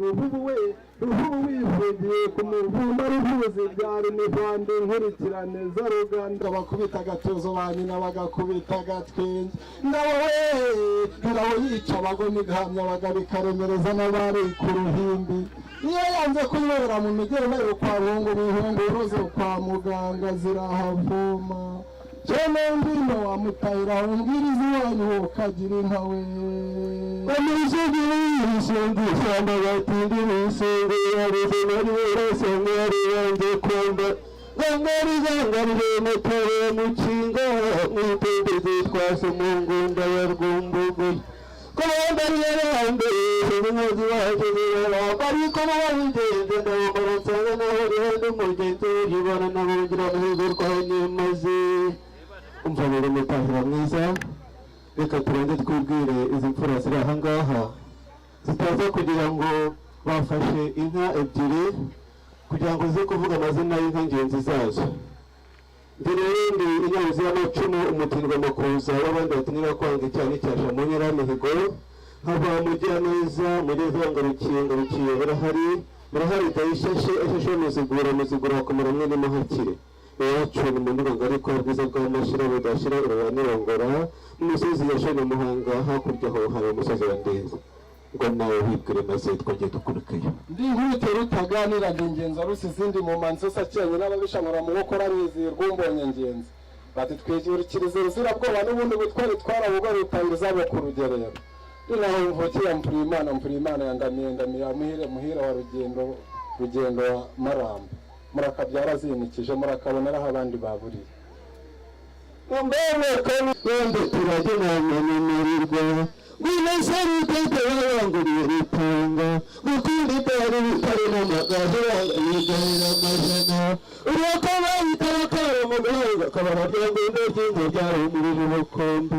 Ruvubu we, Ruvubu wivugiye ku muvumba, ruvuzi byara imivando inkurikirane z'aruganda, bakubita agatuzo ba nyina bagakubita agatwenge. Ngabo we, ngabo yica abagome, igahamya abagabo, ikaremereza n'abari ku ruhimbi. Iyo yanze kunywera mu migero kwa rungu bihunguru zo kwa muganga zirahavoma. Cene ngwino wamutahira, umbwiriza iwanyu ukagira inka we. Amusugi wisungi ishyamba batindi bisungi yarize nari werasanga yari yanze kumba gangari gangarire mutare mukinga mwitende zitwase mu ngunda ya Rwumbugu kubambariye bambere umuyobozi wacu ziraramba ariko n'ababigenze ndabambara nsanga naho rero n'umugenzi w'ibibona n'abongera muhigo rwa Nyemazi. Umva rero mutahira mwiza, reka tubanze twibwire izi mfura ziri aha ngaha zitaza kugira ngo bafashe inka ebyiri kugira ngo zize kuvuga amazina y'inka ngenzi zazo. Ndi rero ndi inyabuzi y'amacumu, umutindwa makuza w'abandi batinyira kwanga icyaha n'icyasha mu nyaramihigo, nkava Mugiraneza mugeze wangarukiye ngarukiye barahari barahari dayishashe eshashe muzigura muzigura wakomera mwene muhakire. Iwacu ni mu Nduga ngari kwa Bwiza bwa Mashira budashira urura nirongora mu misozi ya Shene Muhanga, hakurya aho hari umusozi wa Ndeza. Ngo nawe wibwire maze twongeye dukurikeyo. Ndi inkubito rutaganira, ndi ingenzi arusa izindi mu manzi akeye n'ababisha nkora mu gukora mwizihirwa umbonye ngenzi bati twigurikirize ruzirabwoba n'ubundi butwari twarabuga rutanga izabo ku rugerero. Ni naho mvukiye Mvurimana, Mvurimana ya Ndamiye, Ndamiye ya Muhire, Muhire wa Rugendo, Rugendo wa Maramba. Murakabyara zinikije, murakaboneraho abandi baburiye. Wenda turagenanyanimurirwa ngwino sarutete wabanguriye rutunga gukunda idari bitari n'amagaje yigarira amajana urako bayitara kara mu gahanga kabara ryangombwa ry'inka ryarumurije ubukombe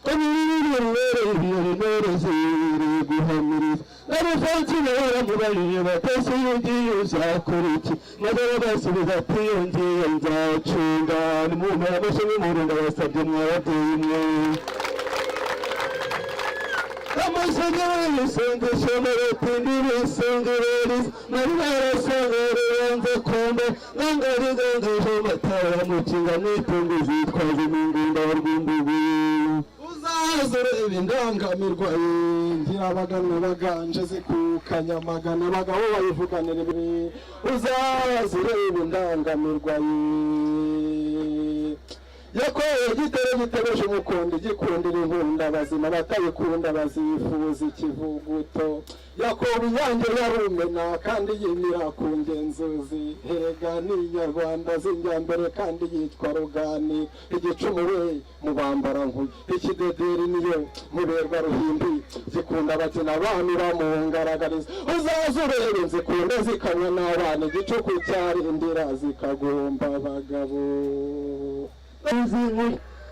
kamiri ibirori intore ziri guhamiriza. Abafansina baramubajije batese iyo ugiye uzakora iki? Maze bagasubiza ati iyo ngiye nzacunga. Nimumpera amashyi nk'impundu, ndabasabye mwababyeyi mwe. Amasenge w'isengesho n'abatindi b'isengereriza nari barasanga rubanza kumbe ngangari gangije amatara mukinga mwitungo zitwaje mu ngunda wa Rwimbugu. Uzaza ureba indangamirwa ngira abagana baganje zikukanya amagana abagabo bayivuganira ibi. Uzaza ureba indangamirwa yakoye gitero gitebeje umukundi gikundira inkunda bazima batayikunda bazifuza ikivuguto. Yakobo inyange yarumena kandi yimira ku ngenzuzi. Herega ni inyarwanda z'injyambere kandi yitwa Rugani igicumu we mubambara nkuye ikidederi niyo muberwa ruhimbi zikunda abakina abana bamungaragariza. Uzaza urebe zikunda zikanywa n'abana igicuku cyarindira zikagomba abagabo.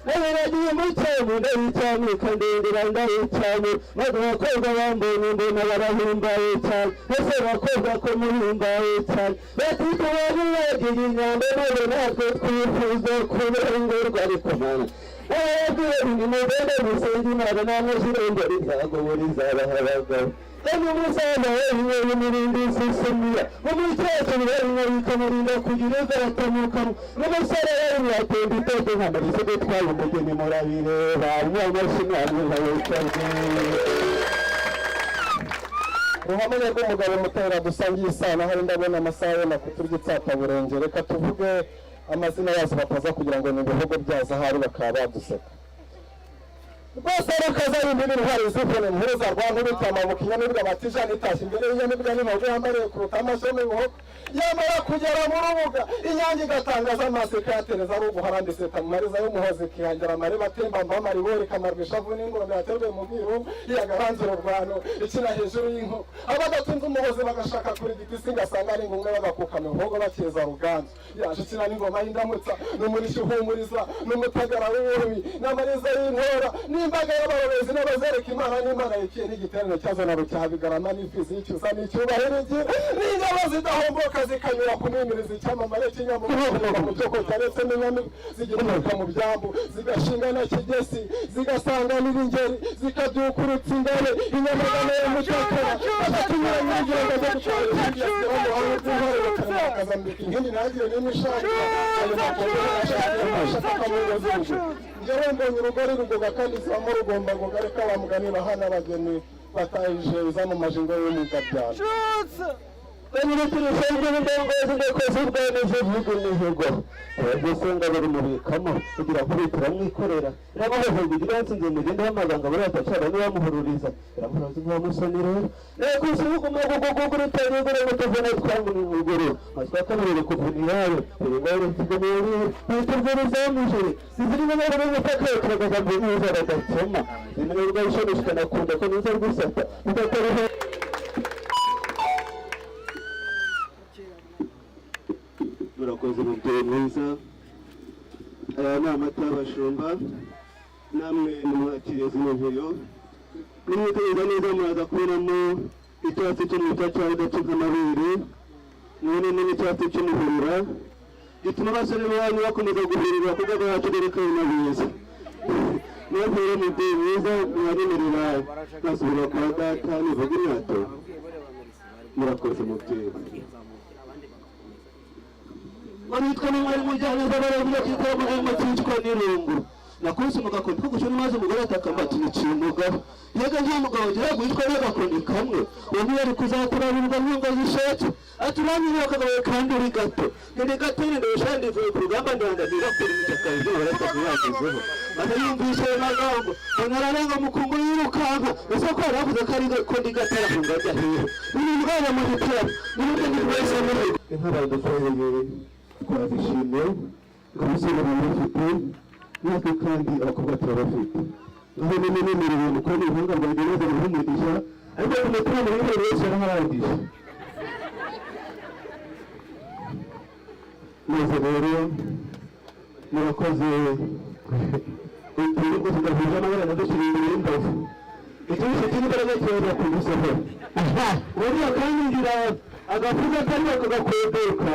Nabiragiye mu cyamu ndayicyamika ndengera ndayicyamura, maze abakobwa bambonye mbona barahimbaye cyane. Ese abakobwa ko muhimbaye cyane? Bati tubonye bagiye inyambo maze natwe twifuza kurongorwa. Ariko mana ababwira nimugende musenge Imana namwe shirembo ibyago burizabaha abagabo. Kandi umusaza wenyine umurinda isesemiya, umukecuru wenyine bikamurinda kugira izatamukanwa, n'umusore wenyine atemba itoto nka Marisa dutwaye umugeni. Murabireba umwamashyi namwe nkayitabye. Ruhamanya rw'umugabo mutera dusangiye isano hari, ndabona amasaha yenda kuturya itsataburenge. Reka tuvuge amazina yazo bataza kugira ngo ni ibihugu byazo, ahari bakaba baduseka rwose. Rukaza imbibi intwari zivuna impuruza rwa nkubitamabuka inyamibwa batijana itashye imbere y'inyamibwa n'imbogo yambariye kuruta amashami y'ubuhogo yamara kugera mu rubuga inyange igatangaza amaso ikayatereza ari uguharambise mariza y'umuhozi ikihangira amariba atemba mbamaribori ikamarwa ishavu n'ingombe yaterwe mu bwiru yagaranzura urwano ikina hejuru y'inkoko. Abadatunze umuhozi bagashaka kurigita isi ngasanga ari ingumwe bagakuka mu bihogo bakeza Ruganzu yaje ikina n'ingoma y'indamutsa n'umurishyi uhumuriza n'umutagara w'ububi n'amariza y'intora. N'imbaga y'abarorezi n'abazereka Imana n'Imana yikiye n'igiterane cyazana Rucyaha-bigarama n'imfizi y'icyusa n'icyubahiro n'ingabo zidahomboka zikanyura ku mwimirizi, icyamamare cy'inyamugabo mu cyoko cyaretse n'inyami zigituruka mu byambu, zigashinga na Kigesi, zigasanga n'Ingeri, zikabyukurutsa ingabe inyamagana ya Mutakara, bagatumira nyirigira ngo ajye gutwara bakazambika inkindi ntagire n'imwe ishaka ayo makombe ashaka. Njyewe mbonye urugori rugoga kandi zibamo rugomba ngoga. Reka bamugani bahana abageni batahije zamamaje ingo y'umugabyano. Banyirikirije n'indongozi ndakoze ubwami zivuga imihigo abagusenga bari mubikamo kugira nkubitira mwikorera iramuhohorwa igira yatsinze mugende w'amabanga buri batacana nibamuhururiza iramuhoza ntibamusoni rero nakusuhuguma gugugugu rutarigura mutuvuna twamuguru matwa kabiri kuvuna iyawe urugore kigomere bitubwiriza mujere zizirimo n'abari mutaka turagaza ngo niza badakema zimwe rwayishonishwa nakunda ko niza rwisata bidatariho. Murakoze mubyeyi mwiza. Aya ni amata y'abashumba, namwe nimwakiriye zino nkuyo. Nimwitegereza neza muraza kubonamo icyatsi cy'umuta cyangwa udaca nk'amabere, mubonemo n'icyatsi cy'umuhurura gituma abasore banyu bakomeza guhurura kuko rwacu dore ko ari na beza. Niyo rero mubyeyi mwiza mwanyemerera nkasubira kwa data nivuga imyato. Murakoze mubyeyi. Witwa n'umwari mujyaneza baravuga ko ikora amahema cyicwa n'irungu nakubise mu gakoni ko gushona maze umugore atakamba ati: "Niciye umugabo." Yega nta mugabo ugira guhitwa n'agakoni kamwe, uwo ntiyari kuzaturabirirwa n'ingo zishatse. Ati: "Uranyiriwe akagabo kandi uri gato." Ndi gato nyine, ndabishaka ndivuye ku rugamba ndandamira kuri imitaka izuba baratakuyangezeho. Maze yumvise ayo magambo mbona ararenga mukungu yirukanka. Ese ko yari avuze ko ari ko ndi gato, arahunga ajya hehe? Ni indwara muhitira n'uburyo ndi wese mihigo. Inka badukoreye twazishimye, abasore barabafite, natwe kandi abakobwa turabafite. Ngaho none nemerewe mukora ubuhanga bwanjye maze guha ariko ku mutima muri buri wese yarahagije. Maze rero murakoze. Uturimo tudahuje amabara nadushyira imbere y'imbavu, ikibazo cy'imbaraga kiraza kugusohora buriya kandi ngira agafuka kariya kagakodeka.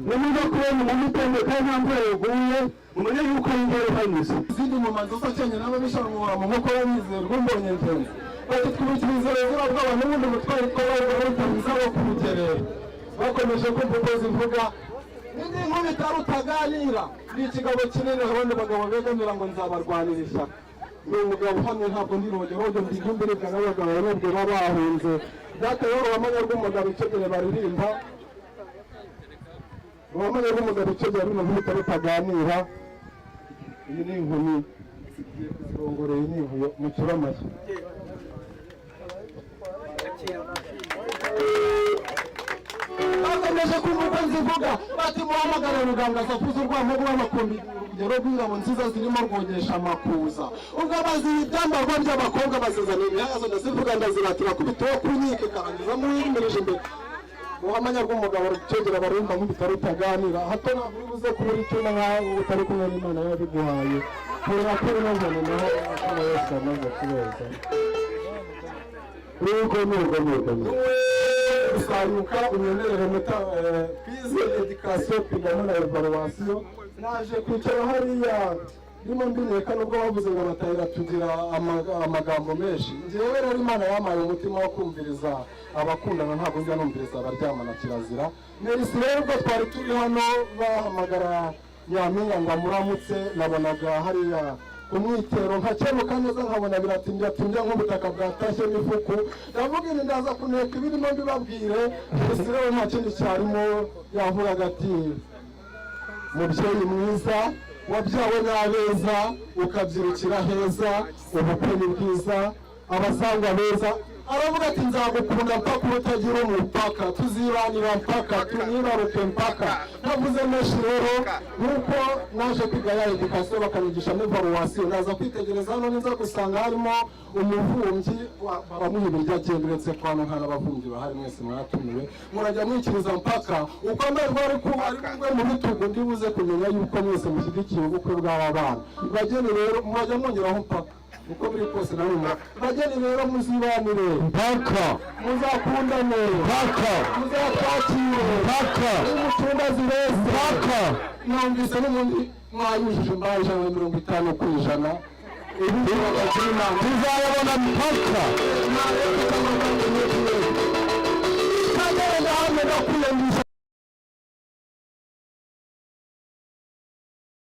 Nimuza kubona umuntu utembe kandi nta mvura yaguye, mumenye yuko ari njyewe uhanyuze. Izindi ngoma nziza cyane n'ababisha mu nkokora bizerwa mbonye ngenzi bati twibukiriza rero bwabo n'ubundi butwari tw'abarwa rutabuza ku rugerero. Bakomeje kumva uko zivuga n'indi nkubita rutaganira. Ni ikigabo kinini, abandi bagabo begamira ngo nzabarwanira ishyaka. Ni umugabo uhamye, ntabwo ndi rogeroge, ndi intumbi n'abagabo nubwo baba bahunze. Data rero ubuhamya rw'umugabo icyo gihe baririmba, ubuhamya rw'umugabo icyo gihe runo nkubita rutaganira. Iyi ni inkoni zigiye kuzirongorera, iyi ni inkuyo mucure amashyi. Bakomeje kumva uko nzivuga bati: "Muhamagare ruganga safuza urwamo rw'amakombi, urugero rw'ingabo nziza zirimo rwogesha amakuza." Ubwo baziha ibyambarwa by'abakobwa, bazizana imyazo, ndazivuga ndaziratira kubita uwo kunyika ikarangiza muyimirije imbere. Ubuhamya rw'umugabo rucengera barumva nk'ibitaro rutaganira. Hato ntabwo uri buze kubura icyo nkaho utari kumwe n'Imana yabiguhaye. Kurira kuri ino nkoni naho umutima wese yamaze kubeza. Urugo ni urugo ni urugo. Gusayuka unyemerere muta twize éducation, twigamo na évaluation. Naje kwicara hariya ndimo mbineka nubwo bavuze ngo batahira tugira amagambo menshi. Njyewe rero Imana yampaye umutima wo kumviriza abakundana, ntabwo njya numviriza abaryamana, kirazira. Merci. Rero ubwo twari turi hano bahamagara nyampinga ngo amuramutse, nabonaga hariya umwitero nkakemuka neza, nkabona biratimbya timbya nk'ubutaka bwatashye n'ifuku. Ndavuga ibi ndaza kuneka ibirimo mbibabwire. Gusa rero nta kindi cyarimo, yavugaga ati: "Mubyeyi mwiza wabyawe n'abeza, ukabyirukira heza, ubukwe ni bwiza, abasangwa beza." Aravuga ati: "Nzagukunda mpaka utagira umupaka, tuzibanira mpaka tunibaruke mpaka." Ntavuze menshi rero, nk'uko naje kwiga ya éducation bakanyigisha évaluation, naza kwitegereza hano nza gusanga harimo umuvumbyi baramuha ibiryo agenda. Uretse ko hano nta n'abavumbyi bahari, mwese mwatumiwe, murajya mwikiriza mpaka uko amerwa ari kuba ari bugwe mu bitugu. Ndibuze kumenya yuko mwese mushyigikiye ubukwe bw'aba bana bageni. Rero murajya mwongeraho mpaka. Uko biri kose namwe bageni rero muzibanire Mpaka. Muzakundane. Mpaka. Muzatwakire. Mpaka. Umucunda zireze. Mpaka. Numvise n'ubundi mwayujuje mbaye 150%. Tuzayabona mpaka. Kagere ndahamwe ndakwiyandisha.